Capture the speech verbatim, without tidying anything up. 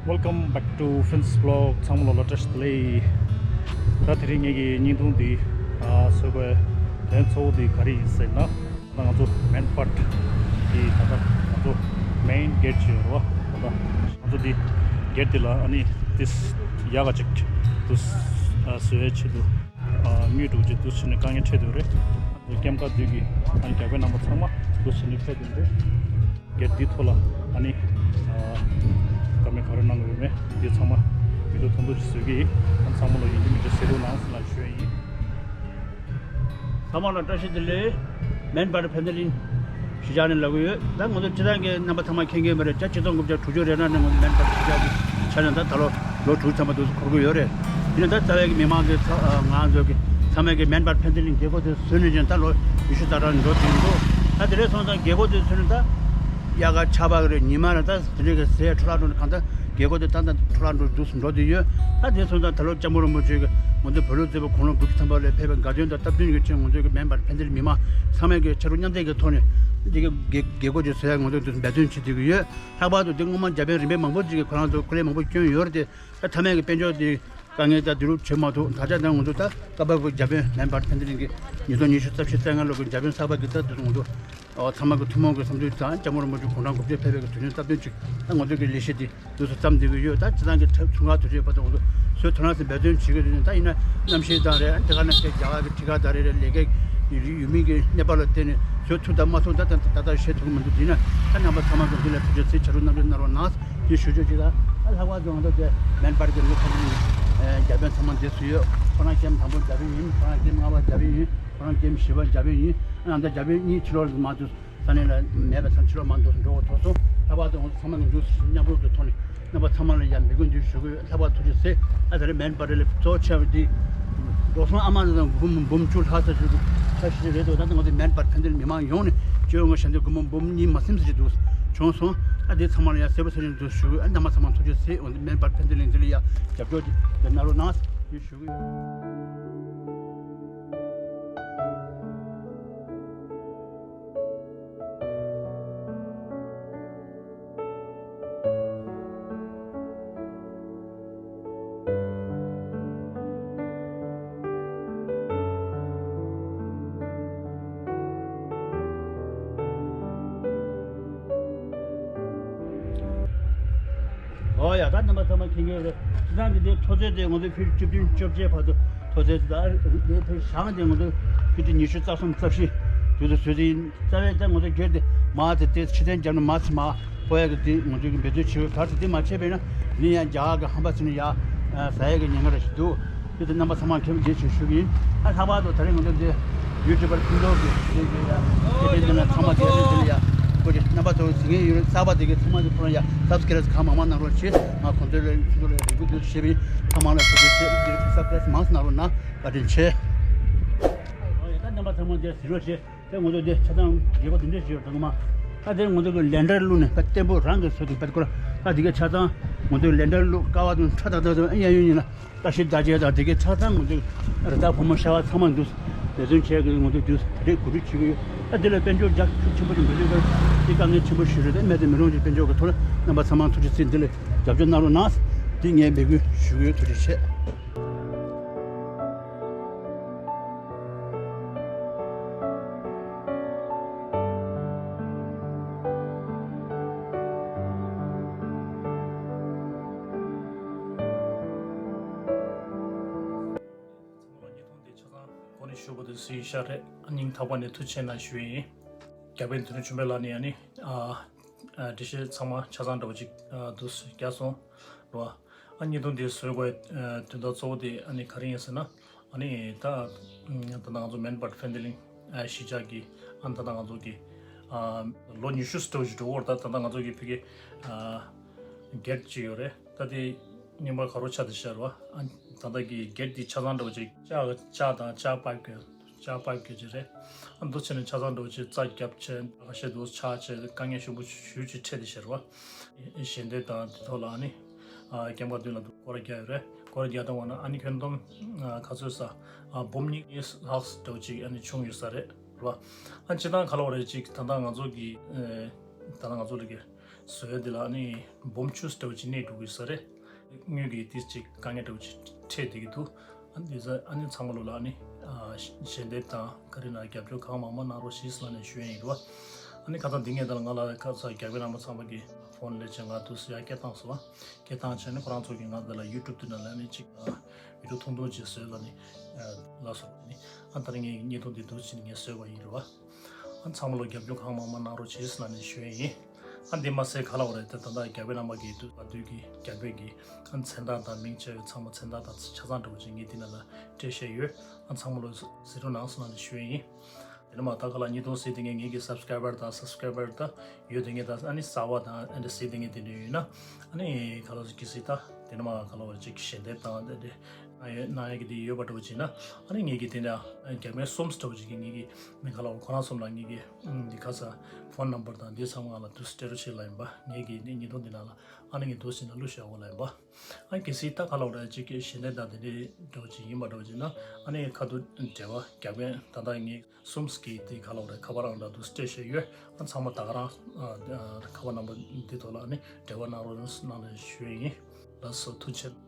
Welcome back to Finn's Vlog. ཚང་མ་ལ་བཀྲ་ཤིས་བདེ་ལེགས། ད་དེ་རིང་ངེད་ཀྱི་བརྙན་ཐུང་འདི་ཨ་བཟོ་དགོས་དོན་གཙོ་བོ་འདི་ག་རེ་ཡིན་ཟེར་ན། ད་ང་ཚོ་མེན་པར་གྱི་ད་ལྟ་ང་ཚོ་མེན་གེ་ཊི་ཅིག་ཡོད་རེད་བ། ད་ལྟ་ང་ཚོ་འདི་གེ་ཊི་འདི་ལ་ཨ་ནི་ཏིས་ཡག་ག་ཅིག་ཏུ་བཟོ་ཡའི་ཆེད་དུ་ཨ་དངུལ་འགྲོ་ཅིག་ཏུ་བྱས་ནས་དཀའ་ངལ་འཕྲད་འདུག་རེད། ང་ཚོ་ཀེམ་ཀ་འདི་གི་ཨ་ནི་རྒྱ་དཔོན་རྣམ་པ་ཚང་མ་ཏུ་བྱས་ནས་ཕེབས་འདུག་རེད། གེ་ཊི་འདི་ཐོག་ལ་ཨ་ནི་ཨ་བཀའ་མོལ་ག་རེ་གནང་དགོས་ཡོད་མེད་འདི་ཚང་མ་བི་ཌི་ཡོ་ཐུང་ཐུང་ཞིག་བཟོ་གི་ཡིན། ཨ་ཚང་མ་ལ་ཡིན་གཅིག་མིན་གཅིག་གཟིགས་རོགས་གནང་ཟེར་ལ་ཞུ་ཡ་ཡིན། ཚང་མ་ལ་བཀྲ་ཤིས་བདེ་ལེགས། མེན་པར་ཕན་ཚུན་གླིང་གཞིས་ཆགས་ནས་ལབ་གི་ཡོད། ད་ང་ཚོ་སྤྱིར་བཏང་གི་རྣམ་པ་ཚང་མ་མཁྱེན་གྱི་མ་རེད། ད་ཆིག་སྟོང་དགུ་བརྒྱ་དྲུག་ཅུ་རེ་གྲངས་ནས་ང་ཚོ་མེན་པར་གཞིས་ཆགས་ཀྱི་ཆ་ནས་ད་ད་ལོ་ལོ་དྲུག་ཐམ་པ་འདུག་འཁོར་གྱི་ཡོད་རེད། ཡིན་ན་ད་རྩ་བའི་གི་མི་མང་གི་ཚ་ཨ་ང་ཚོ་གི་ཚང་མས་གི་མེན་པར་ཕན་ཚུན་གླིང་རྒྱལ་སྒོ་དེ་བཟོས་ནས་ཀྱང་ད་ལོ་ཉི་ཤུ་རྩ་གྲངས་འགྲོ་བཞིན་འདུག་ད་དེ་འདྲ་སོང་ཙང་རྒྱལ་སྒོ་དེ་བཟོས་ནས་ད་དབྱར་ཁ་ཆར་པ་གི་རེད། ཉི་མ་རེད། ད་དེ་འདྲའི་གི་ཟས་འཕྲོ་བརླག་འགྲོ་ནས་གང་ལྟར་རྒྱལ་སྒོ་དེ་ད་ལྟ་འཕྲོ་བརླག་འགྲོ་འདུག་འགྲོ་བསྡད་ཡོད། ད་དེ་སོང་ཙང་ད་ལོ་སྐྱབས་མགོན་རིན་པོ་ཆེ་གི་ང་ཚོ་བོད་ལུགས་བཙན་པོ་དགུང་ལོ་དགུ་བཅུ་ཐམ་པ་ལ་ཕེབས་པའི་དགའ་སྟོན་དང་སྟབས་བསྟུན་གྱི་ཆེད་ང་ཚོའི་གི་མེན་པར་ཕན་ཚུན་མི་མང་ཚང་མས་གི་ཕྱར་གྲུ་མཉམ་འདེགས་ཀྱི་ཐོག་ནས་འདི་གི་རྒྱལ་རྒྱལ་སྒོ་དེ་བཟོ་ཡ་ང་ཚོ་འདི་འབད་བརྩོན་བྱེད་བསྡད་ཀྱི་ཡོད། ལྷག་པར་དུ་འདི་སྔོན་མ་འཇར་པན་རིམ་པས་མང་པོ་ཅིག་གིས་ཁོ་རང་ཚོ་སྐུ་ལས་མང་པོ་བསྐྱོན་ཡོད་རེད་དེ། ད་མཐའ་མའི་གི་དཔལ་འབྱོར་དེ་དཀའ་ངལ་ད་དེ་རུ་བྱེད་མ་ཐུབ། ད་ཆ་ད་ང་ཚོ་ད་སྐབས་བབ་ཀྱི་འཇར་པན་མེན་པར་ཕན་ཚུན་གླིང་གི་ཉིས་སྟོང་ཉི་ཤུ་རྩ་བཞི་རྩ་ལྔ་ལོ་གི་འཇར་པན་གསར་པ་གི་ད་དུ་ང་ཚོ་ཨོ་ཚང་མ་གི་ཐུན་མོང་གི་བསམ་ཚུལ་དང་སྐྱབས་མགོན་རིན་པོ་ཆེ་དགུང་གྲངས་དགུ་བཅུ་ཕེབས་པའི་གི་དུས་ཆེན་སྟབས་བསྟུན་ཅིག་ད་ང་ཚོ་གི་ལས་གཞི་འདི་དུས་སུ་བརྩམས་བསྡད་ཀྱི་ཡོད། ད་སྤྱིར་བཏང་གི་འཁྲབ་ཚུན་ཁག་དུས་ཆེན་བར་དུ་ང་ཚོ་བཟོ་ཐུབ་ན་ཟེར་འབད་བརྩོན་བྱེད་ཀྱི་ཡོད། ད་ཡིན་ན་གནམ་གཤིས་དང་རེད། དེ་ག་ནང་བཞིན་རྒྱ་གར་གི་ཁྲིམས་ཁང་དང་རེད་རེད། ལས་ཀའི་ཡུལ་མི་གི་གནས་བབ་ལ་བརྟེན་ནས་བཟོ་ཐུབ་དང་མ་ཐུབ་ད་ད་ད་ལྟ་བཤད་ཐུབ་ཀྱི་མི་འདུག་དེ་ཡིན་ན་ད་རྣམ་པ་ཚང་མ་གི་འདི་ལ་ཐུགས་རྗེ་ཆེ། ཕྱར་གྲུ་མཉམ་འདེགས་གནང་རོགས་གནང་། དེ་ཞུ་ཆོག་ཅིག་ལ། ཨ་ལྷག་པར་དུ་ང་ཚོ་དེ་མེན་པར་གྱི་ལུགས་ཁ་ཅིག་རྒྱ་དཔོན་ཚང་མ་འདིར་བཞུགས་ཡོད། ཁོ་རང་ཁྱིམ་དང་པོ་རྒྱ་དཔོན་ཡིན། ཁོ་རང་ཁྱིམ་ལྔ་པ་རྒྱ་དཔོན་ཡིན། ཁོ་རང་ཁྱིམ་བཞི་པ་རྒྱ་དཔོན་ཡིན། ཨ་ནང་ད་རྒྱ་དཔོན་གཉིས་ཕྱི་ལོགས་ལ་མ་འདུག་ས་གནས་ལ་མེད་པ་ཚང་ཕྱི་ལོགས་མ་འདུག་འགྲོ་དགོས་ཐུག་སོང་། ལྷག་པར་དུ་ང་ཚོ་ཚང་མ་གི་འདུག་མཉམ་རུབ་ཀྱི་ཐོག་ནས་རྣམ་པ་ཚང་མ་ལ་ཡང་མི་དགོས་འདུག་ཞུ་གི་ཡོད། ལྷག་པར་ཐུགས་རྗེ་ཆེ། ཨ་ད་རེས་མེན་པར་ལ་གཙོ་ཆེ་བ་འདི་འགྲོ་སོང་ཨ་མ་ན་དང་འབུམ་འབུམ་བཅུ་ལྷག་ཙམ་ཞིག་ཁ་ཤས་རེད་འདུག་ད་ལྟ་ང་ཚོ་མེན་པར་ཕན་ཚུན་མི་མང་ཡོངས་ནས་བཅོལ་ང་ཞལ་འདོན་སྒོར་མོ་འབུམ་གཉིས་མ་ཟིན་ཙམ་ཞིག་འདུག་བྱུང་སོང་། ཨ་དེ་ཚང་མ་ལ་ཡང་གསལ་པོ་གསལ་རྐྱང་དུ་ཞུ་གི། ཨ་རྣམ་པ་ཚང་མ་ཐུགས་རྗེ་ཆེ། འོན་ཏེ་མེན་པར་ཕན་ཚུན་གླིང་འདི་ལ་ཡང་རྒྱབ་སྐྱོར་དེ་གནང་རོགས་གནང་ཞུ་གི་ཡོད། ཨོ་ཡ། ད་རྣམ་པ་ཚང་མ་མཁྱེན་གྱི་ཡོད་རེད། སྤྱིར་བཏང་འདི་འདྲའི་མཐོ་ཚད་དེ་ང་ཚོའི་ཕི་ཊི་བཅུ་བདུན་བཅོ་བརྒྱད་བར་དུ་མཐོ་ཚད་དེ་ད་འདི་ཕི་ཊི་ཞེང་དེ་ང་ཚོའི་ཕི་ཊི་ཉི་ཤུ་རྩ་གསུམ་རྩ་བཞི་དུས་སུ་བཟོས་ཏེ་ཡིན། རྩ་བའི་ད་ང་ཚོ་སྒེར་དེ་མ་དེ་དེ་ཕྱི་ཐེན་རྒྱབ་ན་མ་ཚི་མ་སྤོ་ཡ་གི་དེ་ང་ཚོའི་གི་འབད་རྩོལ་བྱེད་ཡོད། ད་དེ་དེ་མ་བྱས་པས་ན་ནི་ཡང་རྒྱ་གར་གི་ཧམ་པ་ཚི་ནི་ཡ་ཟ་ཡ་གི་ཉེན་ཁ་ར་ཞིག་འདུག་དེ་དེ་རྣམ་པ་ཚང་མ་མཁྱེན་པ་བྱེད་ཞུ་ཞུ་གི་ཡིན། ཨ་ལྷག་པར་དུ་ད་རེས་ང་ཚོ་འདི་ཡུ་ཊུབ་པར་ཕུན་ཚོགས་ཀྱི་དེ་དེ་ཡ་སྐད་འཕྲིན་དེ་ན་ཚང་མ་དེ་རེད། དེ་ལ་ཡ་ཁོ་གི་རྣམ་པ་ཚོ་གཟིགས་མཁན་ཡོད་རེད། གསར་པ་དེ་གི་ཚང་མ་གི་ཁོ་རང་ཡ་སབ་སི་ཀ་རེབ་གང་མང་མང་གནང་རོགས་བྱེད། ང་ཁོང་ཚོའི་ལ་ཁོང་ཚོ་ལ་རེ་སྐུལ་འདུག་ཞེས་པའི་ཚང་མ་ལ་ཐུགས་རྗེ་ཆེ། འདིར་སབ་སི་ཀ་རེབ་མང་ཙམ་གནང་རོགས་གནང་། བཀའ་དྲིན་ཆེ། ཨོ་ཡ། ད་རྣམ་པ་ཚང་མ་འདིར་གཟིགས་རོགས་བྱེད། དེ་ང་ཚོ་དེ་ཆ་ཚང་རྒྱལ་ཁབ་དེ་འདྲས་ཞིག་ཡོད་དང་མ། ད་དེ་ང་ཚོ་གི་ལེན་ཌར་བླུགས་ནས་ད་བརྟན་པོ་རང་གི་བཟོ་དེ་པད་ཀོ་ར། ད་དེ་གའི་ཆ་ཚང་ང་ཚོ་ལེན་ཌར་བླུགས་ཀ་བ་དང་ཁྲ་ད་ད་ད་ཨ་ཡ་ཡོད་ཡིན་ལ། ད་ཤི་ད་ཅེ་ད་དེ་གའི་ཆ་ཚང་ང་ཚོ་རི་དྭགས་ཕོ་མོ་ཤ་བ་ཚང་མ་འདུག་འབད་བརྩོན་བྱས་གི་ང་ཚོ་འདུག་དེ་གོ་སྒྲིག་བྱེད་གི་ཡོད། ད་དེ་ལ་དཔལ་འབྱོར་རྒྱ་ཤུགས་ཆེན་པོ་ཞིག་མི་འདུག་གི། དེ་དཀའ་ངལ་ཆེན་པོ་ཞིག་རེད། དེ་མེད་དེ་མི་རུང་ཅིག་དཔལ་འབྱོར་གི་ཐོག་ལ་རྣམ་པ་ཚང་མ་ཐུགས་རྗེ་ཆེ། འདི་ལ་རྒྱབ་སྐྱོར་གནང་རོགས་གནང་། འདི་ངས་འབོད་སྐུལ་ཞུ་གི་ཡོད། ཐུགས་རྗེ་ཆེ། ཚང་མ་ལ་བརྙན་ཐུང་འདི་ཆ་ཚང་གོ་ནས་ཞུ་བ་དེ་སུ་ཡིན་ཤག་རེད། སྙིང་ཐག་པ་ནས་ཐུགས་རྗེ་ཆེ་གནང་ཞུ་ཡིན། རྒྱ་དཔོན་དོན་གྲུབ་ཆོས་འཕེལ་ལགས་ནས་ཨ་ནི་ཨ་འགྲེལ་བཤད་ཚང་མ་ཆ་ཚང་འདྲ་བོ་ཅིག་ཨ་འདུག་རྒྱག་སོང་རེད་བ། ཨ་བརྙན་ཐུང་འདི་བཟོ་དགོས་དོན་དག་གཙོ་བོ་དེ་ཨ་ནི་ག་རེ་ཡིན་ཟེར་ན། ཨ་ནི་ད་ད་ལྟ་ང་ཚོ་མེན་པར་ཕན་ཚུན་གླིང་གཞིས་ཆགས་ཀྱི་ཨ་ད་ལྟ་ང་ཚོ་གི་ཨ་ལོ་ཉི་ཤུ་ཙམ་ཞིག་འགྲོ་བར་ད་ད་ལྟ་ང་ཚོ་གི་ཕ་གི་ཨ་གེ་ཊི་ཅིག་ཡོད་རེད། ད་དེ་རྙིང་པ་ག་རེ་ཆགས་བསྡད་ཤག་རེད་བ། ཨ་ད་ལྟ་གི་གེ་ཊི་འདི་ཆ་ཚང་འདྲ་བོ་ཅིག་ལྕགས་ལྕགས་དང་ལྕགས་པ་གི་ལྕགས་པ་གི་ཅིག་རེད། ཨ་འདུག་བྱས་ནས་ཆ་ཚང་འདྲ་བོ་ཅིག་རྩ་རྒྱབ་བྱས་ཁ་ཤས་འདུག་ཆག་བྱས་དཀའ་ངལ་ཞེ་པོ་ཞེ་པོ་ཅིག་འཕྲད་བསྡད་ཤག་རེད་བ། ཞལ་འདེབས་དང་དེ་ཐོག་ལ་ཨ་ནི་ཨ་སྐྱེམས་ཁ་མདུན་ལ་འདུག་སྐོར་ར་རྒྱག་ཡོད་རེད། སྐོར་ར་རྒྱག་བཏང་བ་ན་ཨ་ནི་ཁྱོན་བསྡོམས་ཨ་ག་ཚོད་ས་ཨ་འབུམ་གཉིས་ལྷག་འདྲ་བོ་ཅིག་ཨ་ནི་བྱུང་ཡོད་ས་རེད་བ། ཨ་སྤྱིར་བཏང་ག་ལ་བ་རེད་ཅིག་ད་ལྟ་ང་ཚོ་གི་ཨ་ད་ལྟ་ང་ཚོ་ལ་གི་ བཟོ་ཡ་འདི་ལ་ཨ་ནི་སྦོམ་ཆུང་ཙམ་འདྲ་བོ་ཅིག་གནས་འགྲོ་གི་ས་རེད། དངུལ་གྱི་ཏིས་ཅིག་དཀའ་ངལ་འདྲ་བོ་ཅིག་འཕྲད་བསྡད་ཀྱི་འདུག་ཨ་ནི་འདི་ཚོ་ཨ་ནི་ཚང་མ་ལོ་ལ་ཨ་ནི་ཨ་ཞལ་འདེབས་དང་ག་རེ་ན་རྒྱབ་སྐྱོར་གང་མང་མང་གནང་རོགས་ཞེས་ལབ་ནས་ཞུ་ཡ་ཡིན་རེད་བ། ཨ་ནི་ཁ་སང་འདི་ངས་ད་ལ་ང་ལ་ཁ་སང་རྒྱ་བོད་རྣམ་པ་ཚང་མ་གི་ཕོན་སླེབས་བྱས་ང་དུས་སུ་ཡར་སྐད་བཏང་སོང་བ། སྐད་བཏང་བྱས་ནས་ཁོ་རང་ཚོ་གིས་ང་འདི་ལ་ཡུ་ཊུབ་འདི་ནང་ལ་ཨ་ནི་ཅིག་ཨ་བི་ཌིའོ་ཐུང་ཐུང་ཅིག་བཟོས་ལབ་ནས་ཨ་ལབ་སོང་ཨ་ནི། ཨ་ད་རེས་ངས་བརྙན་ཐུང་འདི་འདུག་བྱས་ནས་ངས་བཟོས་པ་ཡིན་རེད་བ། ཨ་ཚང་མ་ལོ་རྒྱབ་སྐྱོར་གང་མང་མང་གནང་རོགས་བྱེད་ཟེར་ནས་ཞུ་ཡ་ཡིན། ཨ་འདི་མ་ཟད་ག་ལ་བ་རེད་ད་ད་ལྟ་རྒྱ་བོད་རྣམ་པ་གི་དུས་བ་དུས་ཀྱི་རྒྱ་བོད་ཀྱི་ཨ་མཚན་རྟགས་དང་མིང་བྱས་པའི་ཚང་མ་མཚན་རྟགས་དང་ཆ་ཚང་འདྲ་བོ་ཅིག་ངས་འདི་ནང་ལ་སྤྲད་བཞག་ཡོད། ཨ་ཚང་མ་ལོ་གཟིགས་རོགས་གནང་ཟེར་ནས་ཞུ་ཡ་ཡིན། དེ་ནས་མ་ད་ག་ལ་བརྙན་ཐུང་གཟིགས་དེ་ངས་ངེད་ཀྱི་སབ་སི་ཀ་རའི་བར་དང་སབ་སི་ཀ་རའི་བར་དང་ཡོད་དེ་ངས་ད་ཨ་ནི་གསར་བ་དང་ཨ་འདྲ་གཟིགས་དེ་ངས་དེ་འདྲ་ཡོད་ན་ཨ་ནི་ག་ལ་གཟིགས་ཀྱི་གཟིགས་ད་དེ་ནས་མ་ག་ལ་བ་ཅིག་ཞལ་འདེབས་དང་དེ་འདྲ་གནང་ཡ་གི་དེ་ཡོད་པ་འདྲ་བོ་ཅིག་ན་ཨ་ནི་ངེད་ཀྱི་དེ་འདྲ་རྒྱ་མའི་གསུམ་འདྲ་བོ་ཅིག་གི་ངེད་ཀྱི་མི་ག་ལ་བ་ཁོ་རང་གསུམ་ལ་ངེད་ཀྱི་འདི་ཁ་ས་ཕོན་ནམ་བར་དང་འདི་ཚང་མ་ལ་དུས་སུ་སྤྲད་རོགས་བྱེད་ལ་ཡིན་པ། ངེད་ཀྱི་ནི་ཉིས་སྟོང་འདི་ནང་ལ་ཨ་ནི་ངས་འདུག་ཟིན་ན་བླུ་བཞག་འོ་ལ་ཡིན་པ། ཨ་གལ་སྲིད་ད་ག་ལ་བ་ར་ཅིག་གི་ཞལ་འདེབས་དང་དེ་འདྲའི་འདྲ་བོ་ཅིག་ཡིན་པ་འདྲ་བོ་ཅིག་ན་ཨ་ནི་ཁ་ཐུག་འབྲེལ་བ་རྒྱ་བོད་ད་ལྟ་ངས་གསུམ་གྱི་དེ་ག་ལ་བ་ར་ཁ་པར་རང་འདྲ་དུ་སྤྲད་བཞག་ཡོད། ཨ་ཚང་མ་ད་ག་རང་ཨ་ཁ་པར་ནམ་བར་འདི་ཐོག་ལ་ཨ་ནི་འབྲེལ་བ་གནང་རོགས་གནང་ལ་ཞུ་ཡ་ཡིན། ལགས་སོ་ཐུགས་རྗེ་ཆེ།